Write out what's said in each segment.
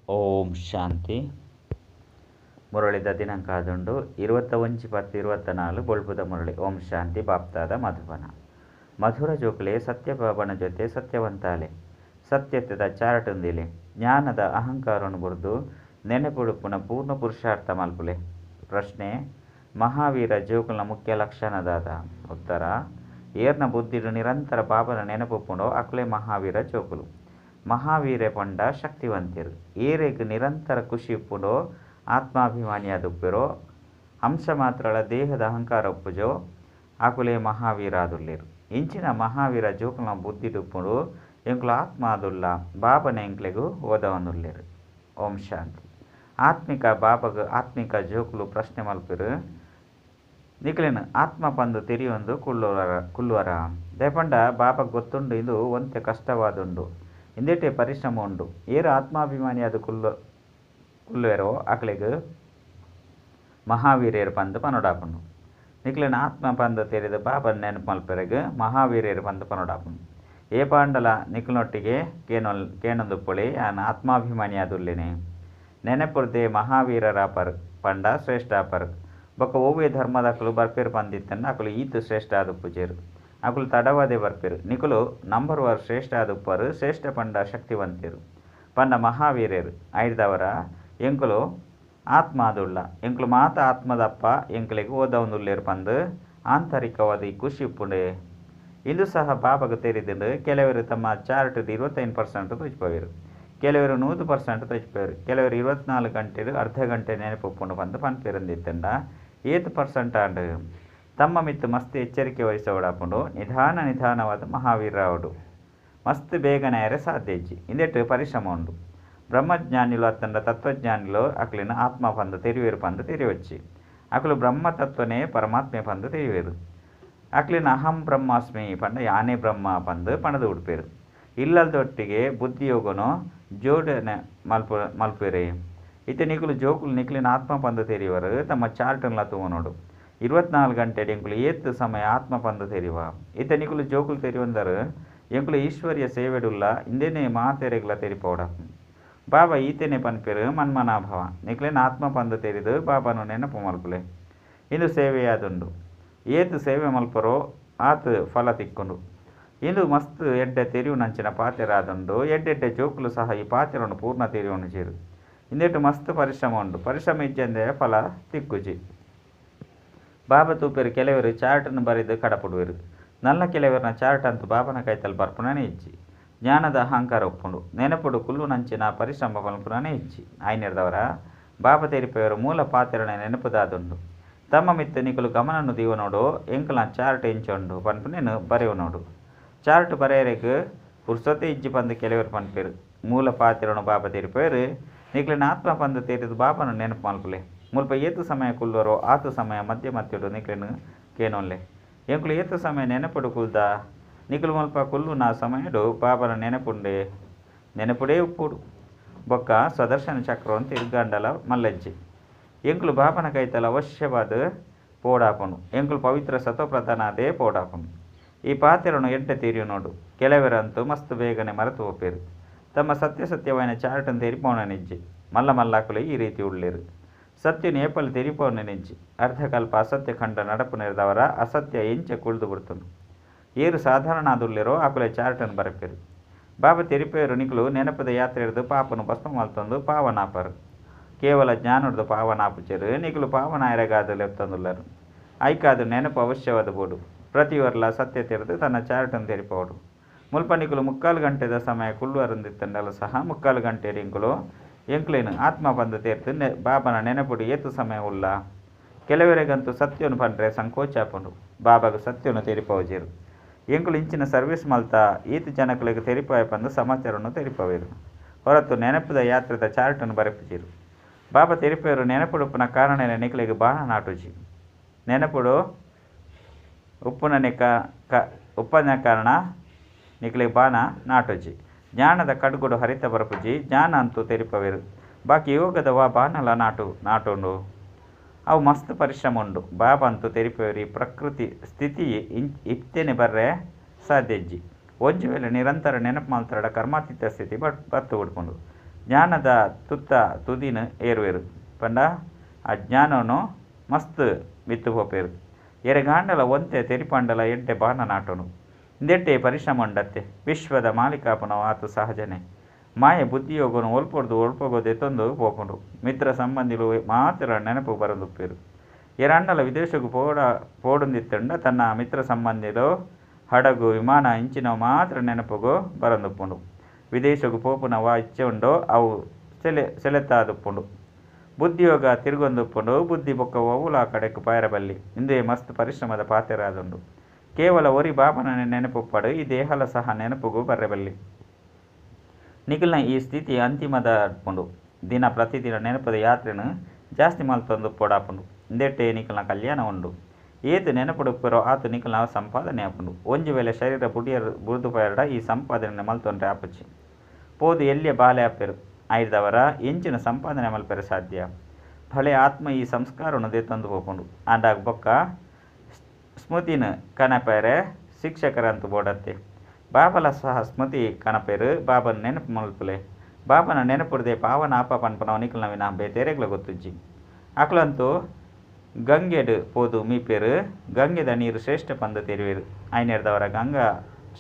ಓಂ ಶಾಂತಿ. ಮುರಳಿದ ದಿನಾಂಕ ಆದುಂಡು 21/10/24 ಬೊಳ್ಪುದ ಮುರಳಿ. ಓಂ ಶಾಂತಿ. ಬಾಪ್ತಾದ ಮಧುಬನ. ಮಧುರ ಜೋಕುಲೆ ಸತ್ಯಬಾಬನ ಜೊತೆ ಸತ್ಯವಂತಾಲೆ ಸತ್ಯತೆದ ಚಾರ್ಟುಂದಿಲೆ ಜ್ಞಾನದ ಅಹಂಕಾರನು ಬುರ್ದು ನೆನಪುಡುಪುನ ಪೂರ್ಣ ಪುರುಷಾರ್ಥ ಮಲ್ಪುಲೆ. ಪ್ರಶ್ನೆ: ಮಹಾವೀರ ಜೋಕುಲ್ನ ಮುಖ್ಯ ಲಕ್ಷಣದಾದ? ಉತ್ತರ: ಏರ್ನ ಬುದ್ಧಿಡು ನಿರಂತರ ಬಾಬನ ನೆನಪುಪ್ಪುಂಡೋ ಅಕುಲೆ ಮಹಾವೀರ ಜೋಕುಲು. ಮಹಾವೀರೆ ಪಂಡ ಶಕ್ತಿವಂತೆರು. ಏರೆಗ್ ನಿರಂತರ ಖುಷಿ ಉಪ್ಪುಂಡೋ ಆತ್ಮಾಭಿಮಾನಿಯಾದುಪ್ಪೆರೋ ಅಂಶ ಮಾತ್ರಳ ದೇಹದ ಅಹಂಕಾರ ಉಪ್ಪುಜೋ ಅಕುಲೆ ಮಹಾವೀರಾದುಲ್ಲೇರು. ಇಂಚಿನ ಮಹಾವೀರ ಜೋಕುಲ್ನ ಬುದ್ಧಿಡುಪ್ಪುಂಡು ಎಂಕುಲು ಆತ್ಮ ಆದುಲ್ಲ ಬಾಬನ ಎಂಕ್ಲೆಗು ಓದವನುಲ್ಲೇರು. ಓಂ ಶಾಂತಿ. ಆತ್ಮಿಕ ಬಾಬಗ್ ಆತ್ಮಿಕ ಜೋಕುಲು ಪ್ರಶ್ನೆ ಮಲ್ಪೆರು ನಿಕ್ಲೆನ್ ಆತ್ಮ ಪಂದು ತೆರಿಯೊಂದು ಕುಲ್ಲುವರ ದಯಪಂಡ ಬಾಬಗ್ ಗೊತ್ತುಂಡು ಇದು ಒಂತೆ ಕಷ್ಟವಾದುಂಡು ಇಂದೆಟೆ ಪರಿಶ್ರಮ ಉಂಡು. ಏರು ಆತ್ಮಾಭಿಮಾನಿಯಾದ ಕುಲ್ಲುವೆರೋ ಅಕ್ಲೆಗ್ ಮಹಾವೀರೇರು ಪಂದು ಪನೊಡಾಪುಂಡು. ನಿಕ್ಲೆನ ಆತ್ಮ ಪಂದು ತೆರಿದು ಬಾಬನ ನೆನಪು ಮಲ್ಪೆರೆಗ್ ಮಹಾವೀರೇರು ಪಂದು ಪನೊಡಾಪುಂಡು. ಏ ಪಾಂಡಲ ನಿಕ್ಲನೊಟ್ಟಿಗೆ ಕೇನೊಂದುಪ್ಪೊಳಿ ಯಾನ್ ಆತ್ಮಾಭಿಮಾನಿಯಾದುಲ್ಲೇನೆ. ನೆನಪುರ್ದೆ ಮಹಾವೀರರಾಪರ್ ಪಂಡ ಶ್ರೇಷ್ಠಾಪರ್. ಬೊಕ್ಕ ಒವ್ವೆ ಧರ್ಮದಕುಲು ಬರ್ಪೆರು ಪಂದಿತ್ತಂಡ ಅಕುಲು ಈತ್ ಶ್ರೇಷ್ಠ ಆದುಪ್ಪುಜೆರು. ಅಕುಲು ತಡವಾದೆ ಬರ್ಪೆರು. ನಿಕುಲು ನಂಬರ್ ವಾರ್ ಶ್ರೇಷ್ಠ ಆದುಪ್ಪರು. ಶ್ರೇಷ್ಠ ಪಂಡ ಶಕ್ತಿವಂತೆರು ಪಂಡ ಮಹಾವೀರೇರು. ಐಡ್ದವರ ಎಂಕುಲು ಆತ್ಮ ಆದುಳ್ಳ ಎಂಕುಲು ಮಾತ ಆತ್ಮದಪ್ಪ ಎಂಕಲೆಗ್ ಓದವೊಂದುಲ್ಲೇರು ಪಂದು ಆಂತರಿಕವಾದ ಈ ಖುಷಿ ಉಪ್ಪುಂಡೆ. ಇಂದು ಸಹ ಬಾಬಗ್ ತೆರಿದುಂಡು. ಕೆಲವರು ತಮ್ಮ ಚಾರ್ಟ್ 25% ತೋಜಿಪವೇರು, ಕೆಲವರು 100% ತೋಜಿಪವೇರು, ಕೆಲವರು 24 ಗಂಟೆ ಅರ್ಧ ಗಂಟೆ ನೆನಪುಪ್ಪುಂಡು ಪಂದು ಪನ್ಪೆರಂದಿತ್ತಂಡ ಏತ್ ಪರ್ಸೆಂಟ್ ಆಂಡ್. ತಮ್ಮ ಮಿತ್ತು ಮಸ್ತ್ ಎಚ್ಚರಿಕೆ ವಹಿಸೋಡಾಪುಂಡು. ನಿಧಾನ ನಿಧಾನವಾದ ಮಹಾವೀರಾವುಡು ಮಸ್ತ್ ಬೇಗನೆ ಆಯರೆ ಸಾಧ್ಯ ಇಜ್ಜಿ. ಇಂದೆಟ್ ಪರಿಶ್ರಮ ಉಂಡು. ಬ್ರಹ್ಮಜ್ಞಾನಿಲು ಅತ್ತಂಡ ತತ್ವಜ್ಞಾನಿಲು ಅಕ್ಲಿನ ಆತ್ಮ ಪಂದು ತೆರಿವೇರು ಪಂದು ತೆರಿವಚ್ಚಿ. ಅಕಲು ಬ್ರಹ್ಮತತ್ವನೇ ಪರಮಾತ್ಮೆ ಪಂದು ತೆರಿವೇರು. ಅಕ್ಲಿನ ಅಹಂ ಬ್ರಹ್ಮಾಸ್ಮಿ ಪಂಡ ಯಾನೇ ಬ್ರಹ್ಮ ಪಂದು ಪಣದು ಉಡ್ಪೇರು. ಇಲ್ಲದೊಟ್ಟಿಗೆ ಬುದ್ಧಿಯೋಗನು ಜೋಡಣೆ ಮಲ್ಪೇರೆ. ಇತ್ತೆ ನಿಕುಲು ಜೋಕುಲು ನಿಕ್ಲಿನ ಆತ್ಮ ಪಂದು ತೆರಿವರು ತಮ್ಮ ಚಾರ್ಟನ್ಲ ತೂವನೋಡು. 24 ಗಂಟೆ ಎಂಕುಲು ಏತ್ ಸಮಯ ಆತ್ಮ ಪಂದು ತೆರಿವ. ಇತ್ತೆ ನಿಕುಲು ಜೋಕುಲು ತೆರಿವಂದರು ಎಂಕುಲು ಈಶ್ವರ್ಯ ಸೇವೆಡುಲ್ಲ ಇಂದೇನೆ ಮಾತೆರೆಗ್ಲ ತೆರಿಪೋಡ. ಬಾಬಾ ಈತೇನೆ ಪನ್ಪೇರು ಮನ್ಮನಾಭವ ನಿಕ್ಲೇನ ಆತ್ಮ ಪಂದು ತೆರಿದು ಬಾಬಾನು ನೆನಪು ಮಲ್ಪುಲೆ. ಇಂದು ಸೇವೆಯಾದುಂಡು. ಏತ್ ಸೇವೆ ಮಲ್ಪರೋ ಆತ್ ಫಲ ತಿಕ್ಕೊಂಡು. ಇಂದು ಮಸ್ತ್ ಎಡ್ಡೆ ತೆರಿಯುನಂಚಿನ ಪಾತೆರಾದುಂಡು. ಎಡ್ಡೆಡ್ಡೆ ಜೋಕುಲು ಸಹ ಈ ಪಾತೆರನ್ನು ಪೂರ್ಣ ತೆರಿಯುಣುಜೇರು. ಇಂದೆಟು ಮಸ್ತ್ ಪರಿಶ್ರಮ ಉಂಡು. ಪರಿಶ್ರಮ ಇಜ್ಜಂದೆ ಫಲ ತಿಕ್ಕುಜಿ. ಬಾಬಾ ತೂಪೆರು ಕೆಲವರು ಚಾರ್ಟನ್ನು ಬರೆದು ಕಡಪುಡುವೆರು. ನಲ್ಲ ಕೆಲವರನ್ನ ಚಾರ್ಟ್ ಅಂತೂ ಬಾಬನ ಕೈತಲ್ ಬರ್ಪುನನೇ ಇಜ್ಜಿ. ಜ್ಞಾನದ ಅಹಂಕಾರ ಉಪ್ಪುಂಡು. ನೆನಪುಡು ಕುಲ್ಲುನಂಚಿನ ಪರಿಶ್ರಮ ಪನ್ಪುನನೇ ಇಜ್ಜಿ. ಆಯ್ನೆರ್ದವರ ಬಾಬಾ ತೆರಿಪೆಯವರು ಮೂಲ ಪಾತೆರನ ನೆನಪುದಾದುಂಡು. ತಮ್ಮ ಮಿತ್ತು ನಿಕುಲು ಗಮನನು ದೀವನೋಡು ಎಂಕುಲ ಚಾರ್ಟ್ ಎಂಚೊಂಡು ಪನ್ಪುನೇನು ಬರೆಯುನೋಡು. ಚಾರ್ಟ್ ಬರೆಯರೆಗ್ ಪುರ್ಸೊತೆ ಇಜ್ಜಿ ಪಂದು ಕೆಲವರು ಪನ್ಪೆರು. ಮೂಲ ಪಾತೆರನು ಬಾಬಾ ತೆರಿಪೆಯರು ನಿಕ್ಲೆನ ಆತ್ಮ ಪಂದು ತೆರಿದು ಬಾಬನ ನೆನಪು ಮಲ್ಪುಲೆ. ಮುಲ್ಪ ಏತು ಸಮಯ ಕುಲ್ಲುವರೋ ಆತು ಸಮಯ ಮಧ್ಯ ಮಧ್ಯಡು ನಿಕ್ಲೆನು ಕೇನೊಲ್ಲೆ. ಎಂಕುಲು ಏತು ಸಮಯ ನೆನಪುಡು ಕುಲ್ದ ನಿಕುಲು ಮುಲ್ಪ ಕುಲ್ಲುನ ಸಮಯಡು ಬಾಬನ ನೆನಪುಂಡೆ ನೆನಪುಡೇ ಉಪ್ಪುಡು. ಬೊಕ್ಕ ಸ್ವದರ್ಶನ ಚಕ್ರವನ್ನು ತಿರುಗಂಡಲ ಮಲ್ಲಜ್ಜಿ. ಎಂಕುಲು ಬಾಬನ ಕೈತಲ ಅವಶ್ಯವಾದ ಪೋಡಾಪುಂಡು. ಎಂಕುಲು ಪವಿತ್ರ ಸತೋಪ್ರಧಾನಾದೇ ಪೋಡಾಪುಂಡು. ಈ ಪಾತೆರನು ಎಡ್ಡೆ ತೆರಿಯುನೋಡು. ಕೆಲವರಂತೂ ಮಸ್ತ್ ಬೇಗನೆ ಮರೆತು ಹೋಪೇರು. ತಮ್ಮ ಸತ್ಯ ಸತ್ಯವಾಯಿನ ಚಾರ್ಟನ್ನು ತೆರಿಪೋಣನಿಜ್ಜಿ. ಮಲ್ಲ ಮಲ್ಲಾಕುಲು ಈ ರೀತಿ ಉಳ್ಳೇರು. ಸತ್ಯನು ಏಪಲ್ ತೆರಿಪೋಣನಿಜ್ಜಿ. ಅರ್ಧಕಲ್ಪ ಅಸತ್ಯ ಖಂಡ ನಡಪು ನೆರೆದವರ ಅಸತ್ಯ ಎಂಚೆ ಕುಳ್ದು ಬಿಡ್ತುಂಡು. ಏರು ಸಾಧಾರಣ ಆದುಲ್ಲೇರೋ ಆಕುಲೆ ಚಾರ್ಟನ್ನು ಬರಪೇರು. ಬಾಬಾ ತೆರಿಪೇರು ನಿಕುಲು ನೆನಪದ ಯಾತ್ರೆ ಹಿಡಿದು ಪಾಪನು ಭಸ್ಮ ಮಲ್ತೊಂದು ಪಾವನಾಪರು. ಕೇವಲ ಜ್ಞಾನದ ಪಾವನಾಪುಚೇರು ನಿಕುಲು ಪಾವನಾಯರಗಾದ ಲೆತ್ತೊಂದುಲ್ಲರು. ಐಕಾದು ನೆನಪು ಅವಶ್ಯವಾದ ಬೋಡು. ಪ್ರತಿಯೊರ್ಲ ಸತ್ಯ ತೆರೆದು ತನ್ನ ಚಾರ್ಟನ್ನು ತೆರಿಪೋಡು. ಮುಲ್ಪ ನಿಕುಲು 3/4 ಗಂಟೆದ ಸಮಯ ಕುಲ್ಲುವರಂದಿತ್ತಂಡಲ ಸಹ 3/4 ಗಂಟೆ ಎಂಕುಲು ಎಂಕ್ಲೇನು ಆತ್ಮ ಪಂದು ತೇರ್ತು ಬಾಬನ ನೆನಪುಡು ಏತು ಸಮಯ ಉಲ್ಲ. ಕೆಲವರೆಗಂತೂ ಸತ್ಯನು ಪಂಡ್ರೆ ಸಂಕೋಚ ಆಪುಂಡು. ಬಾಬಾಗ ಸತ್ಯನು ತೆರಿಪೋಜೇರು. ಎಂಕುಲು ಇಂಚಿನ ಸರ್ವಿಸ್ ಮಲ್ತ ಈತ ಜನಕುಲೆಗ್ ತೆರಿಪಾಯ ಪಂದು ಸಮಾಚಾರವನ್ನು ತೆರಿಪವೇರು ಹೊರತು ನೆನಪುದ ಯಾತ್ರೆದ ಚಾರ್ಟನ್ನು ಬರೆಪುಜೇರು. ಬಾಬಾ ತೆರಿಪೇರು ನೆನಪುಡುಪ್ಪುನ ಕಾರಣನೇ ನಿಕ್ಲೆಗ್ ಬಾಣ ನಾಟುಜಿ. ನೆನಪುಡು ಉಪ್ಪುನನೆ ಉಪ್ಪನ ಕಾರಣ ನಿಕ್ಲೆಗ್ ಬಾಣ ನಾಟುಜಿ. ಜ್ಞಾನದ ಕಡ್ಗುಡು ಹರಿತ ಬರಪುಜಿ. ಜ್ಞಾನ ಅಂತೂ ತೆರಿಪವೇರು. ಬಾಕಿ ಯೋಗದ ವಾ ಬಾಣಲ ನಾಟುಂಡು ಅವು ಮಸ್ತ್ ಪರಿಶ್ರಮ ಉಂಡು. ಬಾಬಾ ಅಂತೂ ತೆರಿಪವೇರು ಈ ಪ್ರಕೃತಿ ಸ್ಥಿತಿ ಇತ್ತೇನೆ ಬರ್ರೆ ಸಾಧ್ಯ ಇಜ್ಜಿ. ಒಂಜಿ ವೇಳೆ ನಿರಂತರ ನೆನಪು ಮಲ್ತರಡ ಕರ್ಮಾತೀತ ಸ್ಥಿತಿ ಬತ್ತು ಉಡ್ಪುಂಡು. ಜ್ಞಾನದ ತುತ್ತ ತುದಿನ ಏರುವೆರು ಪಂಡ ಆ ಜ್ಞಾನನು ಮಸ್ತ್ ಮಿತ್ತು ಪೋಪೆರು. ಎರೆಗಾಂಡಲ ಒಂತೆ ತೆರಿಪಾಂಡಲ ಎಡ್ಡೆ ಬಾಣ ನಾಟನು ಇಂದೆಟ್ಟೆ ಪರಿಶ್ರಮ ಉಂಡತ್ತೆ. ವಿಶ್ವದ ಮಾಲೀಕಾಪುನವು ಆತು ಸಹಜನೆ. ಮಾಯೆ ಬುದ್ಧಿಯೋಗನು ಒಲ್ಪೊರ್ದು ಒಲ್ಪೊಗು ದೆತ್ತೊಂದು ಪೋಪುಂಡು. ಮಿತ್ರ ಸಂಬಂಧಿಲು ಮಾತ್ರ ನೆನಪು ಬರೊಂದುಪ್ಪೆರು. ಏರಾಂಡಲ ವಿದೇಶಗ್ ಪೋಡುಂದಿತ್ತಂಡ ತನ್ನ ಮಿತ್ರ ಸಂಬಂಧಿಲು ಹಡಗು ವಿಮಾನ ಇಂಚಿನವು ಮಾತ್ರ ನೆನಪುಗು ಬರೊಂದುಪ್ಪುಂಡು. ವಿದೇಶಗ್ ಪೋಪುನ ವಾ ಇಚ್ಛೆ ಉಂಡೋ ಅವು ಸೆಲೆತ್ತಾದುಪ್ಪುಂಡು. ಬುದ್ಧಿಯೋಗ ತಿರುಗೊಂದುಪ್ಪುಂಡು. ಬುದ್ಧಿ ಬೊಕ್ಕ ಒವುಲ ಕಡೆಕ್ ಪಾಯರ ಬಲ್ಲಿ. ಇಂದುವೆ ಮಸ್ತ್ ಪರಿಶ್ರಮದ ಪಾತೆರಾದುಂಡು. ಕೇವಲ ಒರಿ ಬಾಬನ ನೆನಪುಪ್ಪಡು ಈ ದೇಹಲ ಸಹ ನೆನಪುಗು ಬರ್ರೆ ಬಲ್ಲಿ. ನಿಕಲ್ನ ಈ ಸ್ಥಿತಿ ಅಂತಿಮದ ಪುಂಡು. ದಿನ ಪ್ರತಿದಿನ ನೆನಪುದ ಯಾತ್ರೆನು ಜಾಸ್ತಿ ಮಲ್ತೊಂದು ಪೋಡಾಪುಂಡು. ಇಂದೆಟ್ಟೆ ನಿಕಲ್ನ ಕಲ್ಯಾಣ ಉಂಡು. ಏತ್ ನೆನಪುಡುಪ್ಪೆರೋ ಆತು ನಿಕಲ್ನ ಸಂಪಾದನೆ ಆಪುಂಡು. ಒಂಜಿ ವೇಳೆ ಶರೀರ ಬುಡ್ದು ಪೋಯರ್ಡ ಈ ಸಂಪಾದನೆ ಮಲ್ತೊಂಡ್ರೆ ಆಪುಜಿ. ಪೋದು ಎಲ್ಯ ಬಾಲೆ ಆಪೆರು. ಆಯ್ದವರ ಎಂಚಿನ ಸಂಪಾದನೆ ಮಲ್ಪೆರೆ ಸಾಧ್ಯ. ಭಲೆ ಆತ್ಮ ಈ ಸಂಸ್ಕಾರವನ್ನು ದೆತ್ತೊಂದು ಪೋಪುಂಡು. ಆಂಡಾಗ ಬೊಕ್ಕ ಸ್ಮೃತಿನ ಕನಪೆರೆ ಶಿಕ್ಷಕರಂತು ಬೋಡತ್ತೆ. ಬಾಬಲ ಸಹ ಸ್ಮೃತಿ ಕನಪೆರು. ಬಾಬನ ನೆನಪು ಮಲ್ಪುಲೆ. ಬಾಬನ ನೆನಪುಡ್ದೆ ಪಾವನ ಅಪ್ಪ ಪನ್ಪನವು ನಿಕಲ್ನ ವಿನಃ ಬೇತೆರೆಗ್ಲ ಗೊತ್ತುಜ್ಜಿ. ಅಕ್ಲಂತೂ ಗಂಗೆಡ್ ಪೋದು ಮೀಪೆರು. ಗಂಗೆದ ನೀರು ಶ್ರೇಷ್ಠ ಪಂದ್ ತೆರಿವೆರು. ಐನೆರ್ದವರ ಗಂಗಾ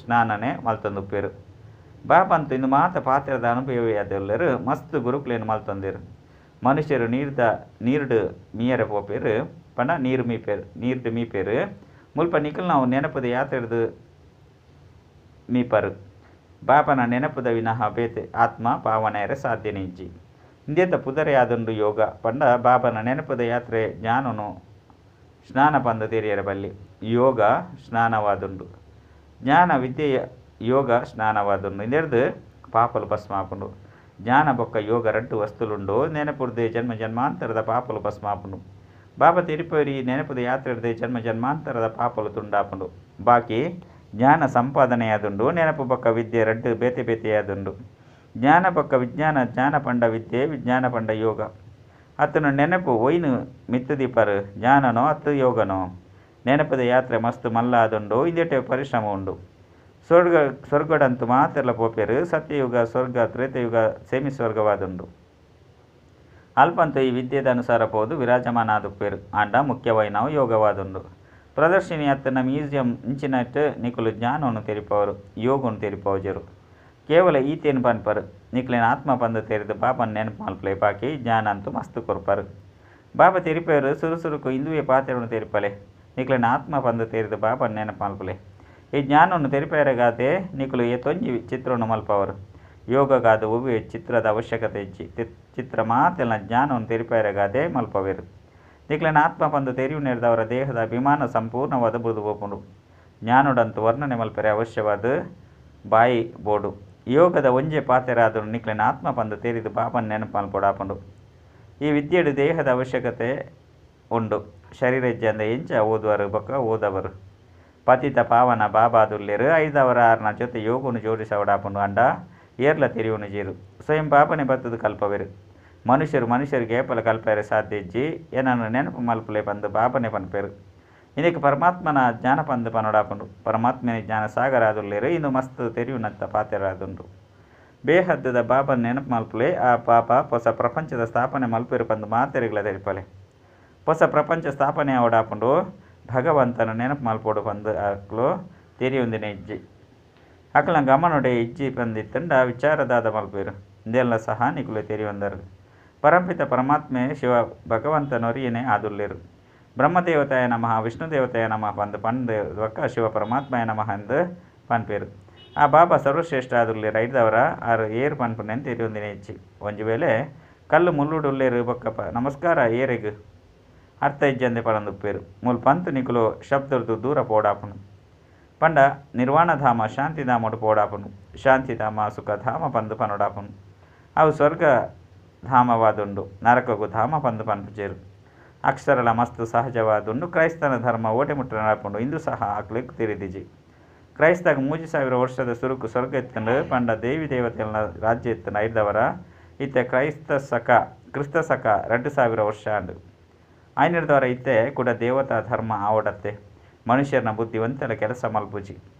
ಸ್ನಾನನೆ ಮಲ್ತೊಂದುಪ್ಪೆರು. ಬಾಬಂತು ಇಂದು ಮಾತ ಪಾತ್ರದ ಅನುಭವಿಯಾದುಲ್ಲೆರು. ಮಸ್ತ್ ಗುರುಕುಲೇನು ಮಲ್ತೊಂದೆರು. ಮನುಷ್ಯರು ನೀರ್ಡ್ ಮೀಯರೆ ಪೋಪೆರು ಪಂಡ ನೀರು ಮೀಪೆರು ನೀರ್ಡ್ ಮೀಪೆರು. ಮುಲ್ಪ ನಿಕಲ್ನವು ನೆನಪುದ ಯಾತ್ರೆಡ್ದು ಮೀಪರು. ಬಾಬನ ನೆನಪುದ ವಿನಃ ಬೇತೆ ಆತ್ಮ ಪಾವನೆಯರೆ ಸಾಧ್ಯನೇ ಇಜ್ಜಿ. ಇಂದೇತ ಪುದರೇ ಆದುಂಡು ಯೋಗ ಪಂಡ ಬಾಬನ ನೆನಪುದ ಯಾತ್ರೆ ಜ್ಞಾನನು ಸ್ನಾನ ಪಂದ್ ತೆರಿಯರೆ ಬಲ್ಲಿ. ಯೋಗ ಸ್ನಾನವಾದುಂಡು. ಜ್ಞಾನ ವಿದ್ಯೆಯ ಯೋಗ ಸ್ನಾನವಾದುಂಡು. ಇಂದೆರ್ದ್ ಪಾಪಲು ಭಸ್ಮ ಆಪುಂಡು. ಜ್ಞಾನ ಬೊಕ್ಕ ಯೋಗ ರಡ್ಡು ವಸ್ತುಲುಂಡು. ನೆನಪುಡ್ದೆ ಜನ್ಮ ಜನ್ಮಾಂತರದ ಪಾಪಲು ಭಸ್ಮ ಆಪುಂಡು. ಬಾಬಾ ತೆರಿಪೋರಿ ನೆನಪುದ ಯಾತ್ರೆಡ್ದೆ ಜನ್ಮ ಜನ್ಮಾಂತರದ ಪಾಪಲು ತುಂಡಾಪುಂಡು. ಬಾಕಿ ಜ್ಞಾನ ಸಂಪಾದನೆಯಾದುಂಡು. ನೆನಪು ಬೊಕ್ಕ ವಿದ್ಯೆ ರಡ್ಡು ಬೇತೆ ಬೇತೆಯಾದುಂಡು. ಜ್ಞಾನ ಬೊಕ್ಕ ವಿಜ್ಞಾನ ಜ್ಞಾನ ಪಂಡ ವಿದ್ಯೆ ವಿಜ್ಞಾನ ಪಂಡ ಯೋಗ. ಅತನ ನೆನಪು ಒಯ್ನು ಮಿತ್ತು ದೀಪರು ಜ್ಞಾನನೋ ಅತ್ತು ಯೋಗನೋ. ನೆನಪುದ ಯಾತ್ರೆ ಮಸ್ತ್ ಮಲ್ಲ ಆದುಂಡು. ಇಂದೆಟೆ ಪರಿಶ್ರಮ ಉಂಡು. ಸ್ವರ್ಗಡಂತು ಮಾತೆರ್ಲ ಪೋಪೆರು. ಸತ್ಯಯುಗ ಸ್ವರ್ಗ ತ್ರೇತಯುಗ ಸೇಮಿ ಸ್ವರ್ಗವಾದುಂಡು. ಅಲ್ಪಂತು ಈ ವಿದ್ಯೆದ ಅನುಸಾರ ಪೋದು ವಿರಾಜಮಾನ ಆದುಪ್ಪೆರು. ಆಂಡ ಮುಖ್ಯವಾಯಿನವು ಯೋಗವಾದುಂಡು. ಪ್ರದರ್ಶಿನಿ ಅತ್ತನ ಮ್ಯೂಸಿಯಂ ಇಂಚಿನಟ್ ನಿಕುಲು ಜ್ಞಾನವನ್ನು ತೆರಿಪವರು ಯೋಗವನ್ನು ತೆರಿಪವಜರು. ಕೇವಲ ಈತೇನು ಪನ್ಪರು. ನಿಕ್ಲೆನ ಆತ್ಮ ಪಂದ್ ತೆರಿದು ಬಾಬನ ನೆನಪು ಮಲ್ಪಲೆ. ಬಾಕಿ ಜ್ಞಾನ ಅಂತೂ ಮಸ್ತ್ ಕೊರ್ಪರು. ಬಾಬಾ ತೆರಿಪೆರು ಸುರುಸುರುಕು ಇಂದುವೆ ಪಾತೆರನ್ನು ತೆರಿಪಲೆ. ನಿಕ್ಲೆನ ಆತ್ಮ ಪಂದ್ ತೆರಿದು ಬಾಬನ ನೆನಪು ಮಲ್ಪಲೆ. ಈ ಜ್ಞಾನವನ್ನು ತೆರಿಪೆರೆಗಾದೆ ನಿಕುಲು ಏತೊಂಜಿ ಚಿತ್ರವನ್ನು ಮಲ್ಪವರು. ಯೋಗಗಾದ ಒವ್ವೆ ಚಿತ್ರದ ಅವಶ್ಯಕತೆ ಇಜ್ಜಿ. ಚಿತ್ರ ಮಾತೆಲ್ಲ ಜ್ಞಾನವನ್ನು ತೆರಿಪೆರೆಗಾದೆ ಮಲ್ಪವೆರು. ನಿಕ್ಲೆನ ಆತ್ಮ ಪಂದ್ ತೆರಿಯುನೆರ್ದವರ ದೇಹದ ಅಭಿಮಾನ ಸಂಪೂರ್ಣವಾದ ಬುಡ್ದು ಪೋಪುಂಡು. ಜ್ಞಾನೋಡಂತೂ ವರ್ಣನೆ ಮಲ್ಪೆರೆ ಅವಶ್ಯವಾದ ಬಾಯಿ ಬೋಡು. ಯೋಗದ ಒಂಜೆ ಪಾತೆರಾದುಂಡು. ನಿಕ್ಲೆನ ಆತ್ಮ ಪಂದ್ ತೆರಿದು ಬಾಬನ ನೆನಪು ಮಲ್ಪೊಡಾಪುಂಡು. ಈ ವಿದ್ಯೆಡು ದೇಹದ ಅವಶ್ಯಕತೆ ಉಂಡು. ಶರೀರ ಇಜ್ಜಂದೆ ಎಂಚ ಓದುವರು ಬೊಕ್ಕ ಓದವರು. ಪತಿತ ಪಾವನ ಬಾಬಾದುಲ್ಲೆರು. ಐದವರ ಆರ್ನ ಜೊತೆ ಯೋಗನು ಜೋಡಿಸವಡಾಪುಂಡು. ಅಂಡ ಏರ್ಲ ತೆರಿಯುನು ಜೀರು. ಸ್ವಯಂ ಬಾಬನೆ ಬತ್ತದು ಕಲ್ಪವೆರು. ಮನುಷ್ಯರು ಮನುಷ್ಯರಿಗೆ ಏಪಲ ಕಲ್ಪೆರೆ ಸಾಧ್ಯ ಇಜ್ಜಿ. ಏನನ್ನು ನೆನಪು ಮಲ್ಪಲೆ ಪಂದ್ ಬಾಬನೆ ಪನ್ಪೆರು. ಇದಕ್ಕೆ ಪರಮಾತ್ಮನ ಜ್ಞಾನ ಪಂದ್ ಪನೊಡಾಪುಂಡು. ಪರಮಾತ್ಮನ ಜ್ಞಾನ ಸಾಗರಾದುಲ್ಲೆರು. ಇಂದು ಮಸ್ತ್ ತೆರಿಯುನಂತ ಪಾತೆರಾದುಂಡು. ಬೇಹದ್ದದ ಬಾಬನ ನೆನಪು ಮಲ್ಪಲೆ. ಆ ಪಾಪ ಹೊಸ ಪ್ರಪಂಚದ ಸ್ಥಾಪನೆ ಮಲ್ಪೆರು ಪಂದ್ ಮಾತೆರೆಗ್ಲ ತೆರಿಪಲೆ. ಹೊಸ ಪ್ರಪಂಚ ಸ್ಥಾಪನೆ ಆವಡಾಪುಂಡು. ಭಗವಂತನ ನೆನಪು ಮಲ್ಪೊಡು ಪಂದ್ ಅಕ್ಲು ತೆರಿಯೊಂದಿನ ಇಜ್ಜಿ. ಅಕ್ಲನ ಗಮನೊಡೆ ಇಜ್ಜಿ ಪಂದಿತ್ತಂಡ ವಿಚಾರದಾದ ಮಲ್ಪೆರು. ಇಂದೆಲ್ಲ ಸಹ ನಿಕುಲು ತೆರಿಯೊಂದರು. ಪರಂಪಿತ ಪರಮಾತ್ಮೆ ಶಿವ ಭಗವಂತನೊರಿಯನೆ ಆದುಲ್ಲೆರು. ಬ್ರಹ್ಮದೇವತಾಯ ನಮಃ ವಿಷ್ಣು ದೇವತಾಯ ನಮಃ ಪಂದ್ ಪಂದ್ ಬೊಕ್ಕ ಶಿವ ಪರಮಾತ್ಮಯ ನಮಃ ಎಂದು ಪನ್ಪೆರು. ಆ ಬಾಬಾ ಸರ್ವಶ್ರೇಷ್ಠ ಆದುಲ್ಲೆರು. ಐದವರ ಆರು ಏರು ಪನ್ಪುನೆನ್ ತೆರಿಯೊಂದಿನ ಇಜ್ಜಿ. ಒಂಜಿ ವೇಳೆ ಕಲ್ಲು ಮುಳ್ಳುಡುಲ್ಲೆರು ಬೊಕ್ಕ ನಮಸ್ಕಾರ ಏರೆಗ್ ಅರ್ಥ ಇಜ್ಜಂದೆ ಪನೊಂದುಪ್ಪೆರು. ಮೂಲು ಪಂತು ನಿಕುಲು ಶಬ್ದರ್ದು ದೂರ ಪೋಡಾಪುಂಡು. ಪಂಡ ನಿರ್ವಾಣಧಾಮ ಶಾಂತಿಧಾಮಡು ಪೋಡಾಪುಂಡು. ಶಾಂತಿಧಾಮ ಸುಖಧಾಮ ಪಂದ್ ಪನೊಡಾಪುಂಡು. ಅವು ಸ್ವರ್ಗ ಧಾಮವಾದುಂಡು. ನರಕಗು ಧಾಮ ಪಂದ್ ಪನ್ಪುಜೆರು. ಅಕ್ಷರಲ ಮಸ್ತ್ ಸಹಜವಾದುಂಡು. ಕ್ರೈಸ್ತನ ಧರ್ಮ ಓಟೆ ಮುಟ್ಟ ನಡಪುಂಡು. ಇಂದು ಸಹ ಅಕ್ಲೆಗ್ ತೆರಿದಿಜಿ. ಕ್ರೈಸ್ತಗ್ 3000 ವರ್ಷದ ಸುರುಕು ಸ್ವರ್ಗ ಇತ್ತಂಡು. ಪಂಡ ದೇವಿ ದೇವತೆಲ್ನ ರಾಜ್ಯ ಇತ್ತಂಡು. ಐದವರ ಇತ್ತೆ ಕ್ರಿಸ್ತ ಸಕ 2000 ವರ್ಷ ಆಂಡು. ಐನಿರ್ದವರ ಇತ್ತೆ ಕೂಡ ದೇವತಾ ಧರ್ಮ ಆವಡತ್ತೆ. ಮನುಷ್ಯರನ ಬುದ್ಧಿವಂತೆಲ ಕೆಲಸ ಮಲ್ಪುಜಿ.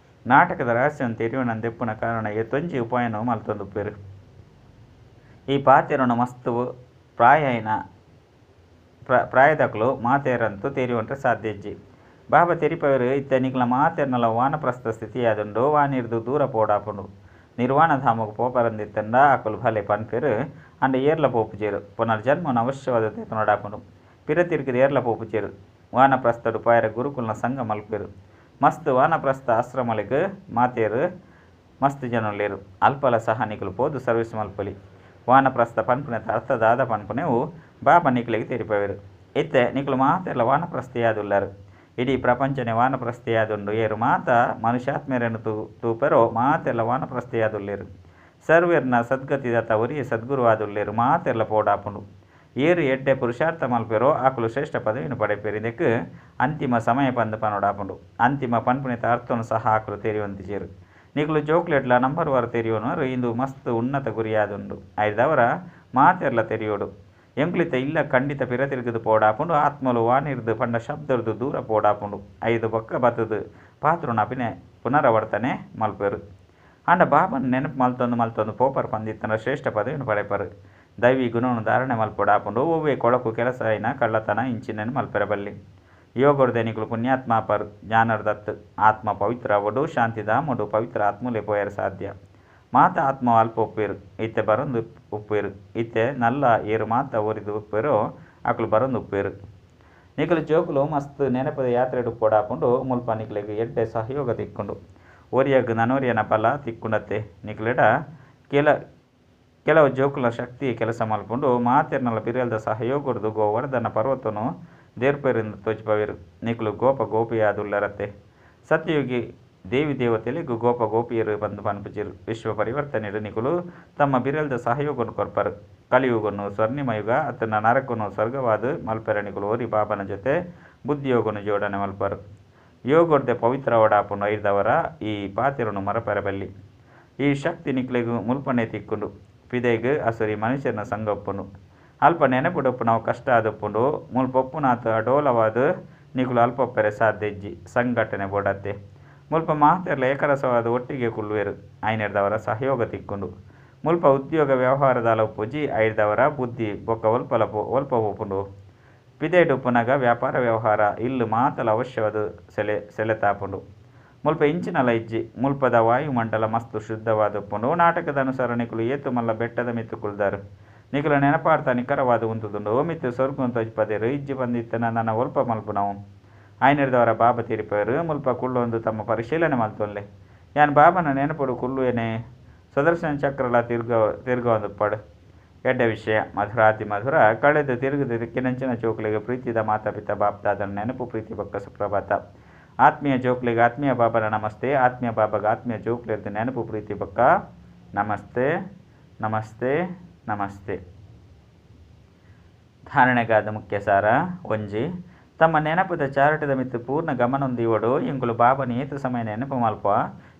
ನಾಟಕದ ರಹಸ್ಯವನ್ನು ತೆರಿಯುವನಂದೆಪ್ಪುನ ಕಾರಣ ಏತೊಂಜಿ ಉಪಾಯನ ಮಲ್ತೊಂದುಪ್ಪೆರು. ಈ ಪಾತೆರೊನು ಮಸ್ತ್ ಪ್ರಾಯೈನ ಪ್ರಾಯದಕುಲು ಮಾತೆರಂತೂ ತೆರಿಯೊಂಡ್ರೆ ಸಾಧ್ಯ ಇಜ್ಜಿ. ಬಾಬಾ ತೆರಿಪವೆರ್ ಇತ್ತೆ ನಿಕ್ಲ ಮಾತೆರ್ನಲ ವಾನಪ್ರಸ್ಥ ಸ್ಥಿತಿಯಾದುಂಡು. ವಾನಿರ್ದು ದೂರ ಪೋಡಾಪುಂಡು. ನಿರ್ವಾಣ ಧಾಮಗ್ ಪೋಪರಂದಿತ್ತಂಡ ಅಕುಲು ಭಲೆ ಪನ್ಪೆರ್ ಆಂಡ ಏರ್ಲ ಪೋಪುಜೆರ್. ಪುನರ್ಜನ್ಮನ್ ಅವಶ್ಯವಾದ ದೆತೊನೊಡಾಪುಂಡು. ಪಿರ ತಿರ್ಗಿದ ಏರ್ಲ ಪೋಪುಜೆರ್. ವಾನಪ್ರಸ್ಥಡ್ ಪೋಯೆರೆ ಗುರುಕುಲ್ನ ಸಂಘ ಮಲ್ಪೆರ್. ಮಸ್ತ್ ವಾನಪ್ರಸ್ಥ ಆಶ್ರಮಲೆಗ್ ಮಾತೆರ್ ಮಸ್ತ್ ಜನೊಲ್ಲೆರ್. ಅಲ್ಪಲ ಸಹ ನಿಕುಲು ಪೋದು ಸರ್ವಿಸ್ ಮಲ್ಪೊಲಿ. ವಾನಪ್ರಸ್ಥ ಪನ್ಪುನೆತ ಅರ್ಥ ದಾದ ಪನ್ಪುನೆವು ಬಾಬಾ ನಿಕ್ಲೆಗ್ ತೆರಿಪವೆರ್. ಇತ್ತೆ ನಿಕುಲು ಮಾತೆರ್ಲ ವಾನಪ್ರಸ್ಥಿಯಾದುಲ್ಲರ್. ಇಡೀ ಪ್ರಪಂಚನೇ ವಾನಪ್ರಸ್ಥಿಯಾದುಂಡು. ಏರು ಮಾತ ಮನುಷ್ಯಾತ್ಮೆರೆನ್ ತೂಪೆರೋ ಮಾತೆರ್ಲ ವಾನಪ್ರಸ್ಥಿಯಾದುಲ್ಲೆರ್. ಸರ್ವೆರ್ನ ಸದ್ಗತಿದಾತ ಒರಿಯೇ ಸದ್ಗುರು ಆದುಲ್ಲೆರ್. ಮಾತೆರ್ಲ ಪೋಡಾಪುಂಡು. ಏರು ಎಡ್ಡೆ ಪುರುಷಾರ್ಥ ಮಲ್ಪೆರೋ ಅಕುಲು ಶ್ರೇಷ್ಠ ಪದವಿನ ಪಡೆಪೆರ್. ಇದಕ್ಕೆ ಅಂತಿಮ ಸಮಯ ಪಂದ್ ಪನೊಡಾಪುಂಡು. ಅಂತಿಮ ಪನ್ಪುನೆತ ಅರ್ಥನು ಸಹ ಅಕುಲು ತೆರಿಯೊಂತಿಜೆರ್. ನಿಕುಲು ಜೋಕ್ಲೆಡ್ಲ ನಂಬರ್ ವಾರ್ ತೆರಿಯೊನುವರು. ಇಂದು ಮಸ್ತ್ ಉನ್ನತ ಗುರಿಯಾದುಂಡು. ಐರ್ದವರ ಮಾತೆರ್ಲ ತೆರಿಯೋಡು. ಎಂಕುಲಿತ ಇಲ್ಲ ಖಂಡಿತ ಪಿರ ತಿರುಗುದು ಪೋಡಾಪುಂಡು. ಆತ್ಮಲು ವಾನಿರ್ದು ಪಂಡ ಶಬ್ದರ್ದು ದೂರ ಪೋಡಾಪುಂಡು. ಐದು ಬೊಕ್ಕ ಬತ್ತದು ಪಾತ್ರನ ಪುನರಾವರ್ತನೆ ಮಲ್ಪೆರು. ಆಂಡ ಬಾಬನ ನೆನಪು ಮಲ್ತೊಂದು ಮಲ್ತೊಂದು ಪೋಪರ್ ಪಂದಿತ್ತನ ಶ್ರೇಷ್ಠ ಪದವಿನ ಪಡೆಪರು. ದೈವಿ ಗುಣವನ್ನು ಧಾರಣೆ ಮಲ್ಪೊಡಾಪುಂಡು. ಒವ್ವೇ ಕೊಳಕು ಕೆಲಸ ಆಯಿನ ಕಳ್ಳತನ ಇಂಚಿನನ್ನು ಮಲ್ಪೆರ ಬಲ್ಲಿ. ಯೋಗರ್ದೆ ನಿಕುಲು ಪುಣ್ಯಾತ್ಮ ಪರ್ ಜ್ಞಾನರ್ದತ್ ಆತ್ಮ ಪವಿತ್ರ ಅವಡು ಶಾಂತಿಧಾಮಡು ಪವಿತ್ರ ಆತ್ಮಲೆ ಪೋಯರ ಸಾಧ್ಯ. ಮಾತ ಆತ್ಮ ಅಲ್ಪ ಉಪ್ಪೇರು ಇತ್ತೆ ಬರೊಂದು ಉಪ್ಪೇರು. ಇತ್ತೆ ನಲ್ಲ ಏರು ಮಾತ ಒರಿದು ಉಪ್ಪೇರೋ ಅಕುಲು ಬರೊಂದು ಉಪ್ಪೇರು. ನಿಕುಲು ಜೋಕುಲು ಮಸ್ತ್ ನೆನಪದ ಯಾತ್ರೆ ಪೋಡಾಪುಂಡು. ಮುಲ್ಪ ನಿಕ್ಲೆಗ್ ಎಡ್ಡೆ ಸಹಯೋಗ ತಿಕ್ಕುಂಡು. ಒರಿಯಗ್ ನನೊರಿಯನ ಬಲ ತಿಕ್ಕುಂಡತ್ತೆ. ನಿಕ್ಲೆಡ ಕೆಲವು ಜೋಕುಲ ಶಕ್ತಿ ಕೆಲಸ ಮಲ್ಪುಂಡು. ಮಾತೆರ್ನಲ ಬಿರೆಲ್ದ ಸಹಯೋಗರ್ದು ಗೋವರ್ಧನ ಪರ್ವತನು ದೇರ್ಪೆರಿಂದ ತೋಜಿಪವೇರು. ನಿಕುಲು ಗೋಪ ಗೋಪಿಯಾದುಲ್ಲರತ್ತೆ. ಸತ್ಯಯುಗಿ ದೇವಿ ದೇವತೆಲೆಗ್ ಗೋಪ ಗೋಪಿಯರು ಪಂದ್ ಪನ್ಪುಜೆರ್. ವಿಶ್ವ ಪರಿವರ್ತನೆಡು ನಿಕುಲು ತಮ್ಮ ಬಿರೆಲ್ದ ಸಹಯೋಗನು ಕೊರ್ಪರು. ಕಲಿಯುಗನು ಸ್ವರ್ಣಿಮಯುಗ ಅತ್ತಂಡ ನರಕನು ಸ್ವರ್ಗವಾದ ಮಲ್ಪೆರ ನಿಕುಲು ಒರಿ ಬಾಬನ ಜೊತೆ ಬುದ್ಧಿಯೋಗನು ಜೋಡಣೆ ಮಲ್ಪರು. ಯೋಗರ್ದೆ ಪವಿತ್ರವಡಾಪುಂಡು. ಐರ್ದವರ ಈ ಪಾತೆರನು ಮರಪೆರ ಬಲ್ಲಿ. ಈ ಶಕ್ತಿ ನಿಕ್ಲೆಗ್ ಮುಲ್ಪನೆ ತಿಕ್ಕುಂಡು. ಪಿದೈಗ್ ಅಸುರಿ ಮನುಷ್ಯನ ಸಂಘ ಉಪ್ಪುಂಡು. ಅಲ್ಪ ನೆನಪುಡುಪ್ಪುನವು ಕಷ್ಟ ಆದುಪ್ಪುಂಡು. ಮುಲ್ಪ ಉಪ್ಪುನಾತ್ ಅಡೋಲವಾದ ನಿಕುಲು ಅಲ್ಪ ಉಪ್ಪೆರೆ ಸಾಧ್ಯ ಇಜ್ಜಿ. ಸಂಘಟನೆ ಬೋಡತ್ತೆ. ಮುಲ್ಪ ಮಾತೆರ್ಲ ಏಕರಸವಾದ ಒಟ್ಟಿಗೆ ಕುಲ್ಲುವೆರು. ಐನೆರ್ದವರ ಸಹಯೋಗ ತಿಕ್ಕುಂಡು. ಮುಲ್ಪ ಉದ್ಯೋಗ ವ್ಯವಹಾರದಾಲ ಉಪ್ಪುಜಿ. ಐರ್ದವರ ಬುದ್ಧಿ ಬೊಕ್ಕ ಒಲ್ಪ ಒಲ್ಪ ಉಪ್ಪುಂಡು. ಪಿದೈಡ್ ಉಪ್ಪುನಗ ವ್ಯಾಪಾರ ವ್ಯವಹಾರ ಇಲ್ಲು ಮಾತಲ ಅವಶ್ಯವಾದ ಸೆಲೆತಾಪುಂಡು. ಮುಲ್ಪ ಇಂಚಿನಲ ಇಜ್ಜಿ. ಮುಲ್ಪದ ವಾಯುಮಂಡಲ ಮಸ್ತ್ ಶುದ್ಧವಾದ ಉಪ್ಪುಂಡು. ನಾಟಕದ ಅನುಸಾರ ನಿಕುಲು ಏತು ಮಲ್ಲ ಬೆಟ್ಟದ ಮಿತ್ತು ಕುಲ್ದಾರು. ನಿಕುಲು ನೆನಪಾಡ್ತಾ ನಿಖರವಾದ ಉಂತುದುಂಡು. ಮಿತ್ತು ಸ್ವರ್ಗನ್ ತೋಜಿಪದೇರು. ಇಜ್ಜಿ ಪಂದಿತ್ತನ ನನ್ನ ಒಲ್ಪ ಮಲ್ಪುನವು. ಐನೆರ್ದವರ ಬಾಬಾ ತೀರಿಪೇರು. ಮುಲ್ಪ ಕುಳ್ಳೊಂದು ತಮ್ಮ ಪರಿಶೀಲನೆ ಮಲ್ತೊನ್ಲೆ. ಯಾನ್ ಬಾಬನ ನೆನಪುಡು ಕುಳ್ಳುವೇನೆ ಸುದರ್ಶನ ಚಕ್ರಲ ತಿರ್ಗವಂದುಪ್ಪಡು. ಎಡ್ಡೆ ವಿಷಯ ಮಧುರಾತಿ ಮಧುರ ಕಳೆದು ತಿರುಗುದು ದಿಕ್ಕಿನಂಚಿನ ಜೋಕ್ಲೆಗ್ ಪ್ರೀತಿದ ಮಾತಾ ಪಿತಾ ಬಾಪ್ ದಾದನ ನೆನಪು ಪ್ರೀತಿ ಬೊಕ್ಕ ಸುಪ್ರಭಾತ. ಆತ್ಮೀಯ ಜೋಕ್ಲೆಗ್ ಆತ್ಮೀಯ ಬಾಬನ ನಮಸ್ತೆ. ಆತ್ಮೀಯ ಬಾಬಾಗ ಆತ್ಮೀಯ ಜೋಕ್ಲೆರ್ದ್ ನೆನಪು ಪ್ರೀತಿ ಬೊಕ್ಕ ನಮಸ್ತೆ ನಮಸ್ತೆ ನಮಸ್ತೆ. ಧಾರಣೆಗಾದ ಮುಖ್ಯ ಸಾರ ಒಂಜಿ ತಮ್ಮ ನೆನಪುದ ಚಾರಟದ ಮಿತ್ತು ಪೂರ್ಣ ಗಮನೊಂದಿವಡು. ಎಂಕುಲು ಬಾಬನ ಏತು ಸಮಯ ನೆನಪು ಮಲ್ಪ.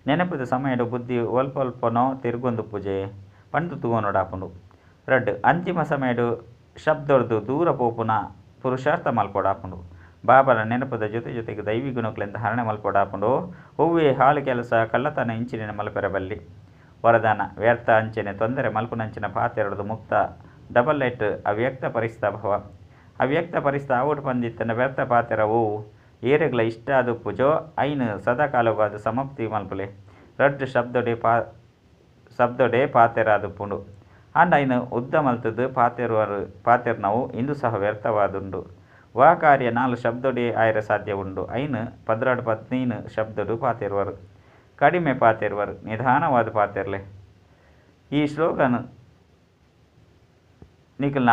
ನೆನಪುದ ಸಮಯಡು ಬುದ್ಧಿ ಒಲ್ಪ ಒಲ್ಪನೋ ತಿರುಗೊಂದು ಪೂಜೆ ಪಂದು ತೂವೊನೊಡಾಪುಂಡು. ರಡ್ಡ್ ಅಂತಿಮ ಸಮಯಡು ಶಬ್ದರ್ದು ದೂರ ಪೋಪುನ ಪುರುಷಾರ್ಥ ಮಲ್ಪೊಡಾಪುಂಡು. ಬಾಬನ ನೆನಪುದ ಜೊತೆ ಜೊತೆಗೆ ದೈವಿ ಗುಣಕ್ಲೆನ್ ಧಾರಣೆ ಮಲ್ಪೊಡಾಪುಂಡು. ಒವ್ವೇ ಹಾಳು ಕೆಲಸ ಕಳ್ಳತನ ಇಂಚಿನ ಮಲ್ಪೆರ ಬಲ್ಲಿ. ವರದಾನ ವ್ಯರ್ಥ ಅಂಚನೆ ತೊಂದರೆ ಮಲ್ಪುನಂಚಿನ ಪಾತೆರದು ಮುಕ್ತ ಡಬಲ್ ಲೈಟ್ ಅವ್ಯಕ್ತ ಪರಿಸ್ಥಾಭವ. ಅವ್ಯಕ್ತ ಪರಿಸ್ಥ ಆವಡ್ ಪಂದಿತ್ತನ ವ್ಯರ್ಥ ಪಾತೆರವು ಏರೆಗ್ಲ ಇಷ್ಟ ಆದುಪ್ಪುಜೋ ಐನ್ ಸದಾಕಾಲವಾದ ಸಮಾಪ್ತಿ ಮಲ್ಪುಲೆ. ರಡ್ಡ್ ಶಬ್ದೊಡೆ ಪಾತೆರಾದುಪ್ಪುಂಡು. ಆಂಡ ಐನ್ ಉದ್ದ ಮಲ್ತದು ಪಾತೆರ್ನವು ಇಂದು ಸಹ ವ್ಯರ್ಥವಾದುಂಡು. ವಾ ಕಾರ್ಯ 4 ಶಬ್ದೊಡೆ ಆಯರ ಸಾಧ್ಯ ಉಂಡು. ಐನ್ 12 15 ಶಬ್ದೊಡು ಪಾತೆರುವರು. ಕಡಿಮೆ ಪಾತೆರುವರು. ನಿಧಾನವಾದ ಪಾತೆರ್ಲೆ. ಈ ಶ್ಲೋಗನ್ ನಿಕಲ್ನ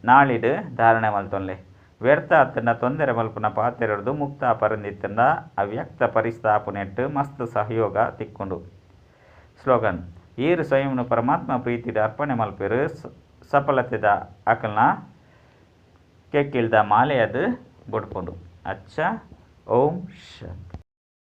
ನಾಳಿಡ್ ಧಾರಣೆ ಮಲ್ತೊನ್ಲೆ. ವ್ಯರ್ಥ ಅತ್ತಂಡ ತೊಂದರೆ ಮಲ್ಪುನ ಪಾತೆರರ್ದು ಮುಕ್ತ ಪರಂದಿತ್ತಂಡ ಅವ್ಯಕ್ತ ಪರಿಸ್ಥಾಪನೆಟ್ಟು ಮಸ್ತ್ ಸಹಯೋಗ ತಿಕ್ಕುಂಡು. ಸ್ಲೋಗನ್ ಏರು ಸ್ವಯಂನು ಪರಮಾತ್ಮ ಪ್ರೀತಿಡ್ ಅರ್ಪಣೆ ಮಲ್ಪೆರು ಸಫಲತೆದ ಅಕಲ್ನ ಕೆಕ್ಕಿಲ್ದ ಮಾಲೆಯದು ಬೊಡ್ಪುಂಡು. ಅಚ್ಚ ಓಂ ಶಾಂತಿ.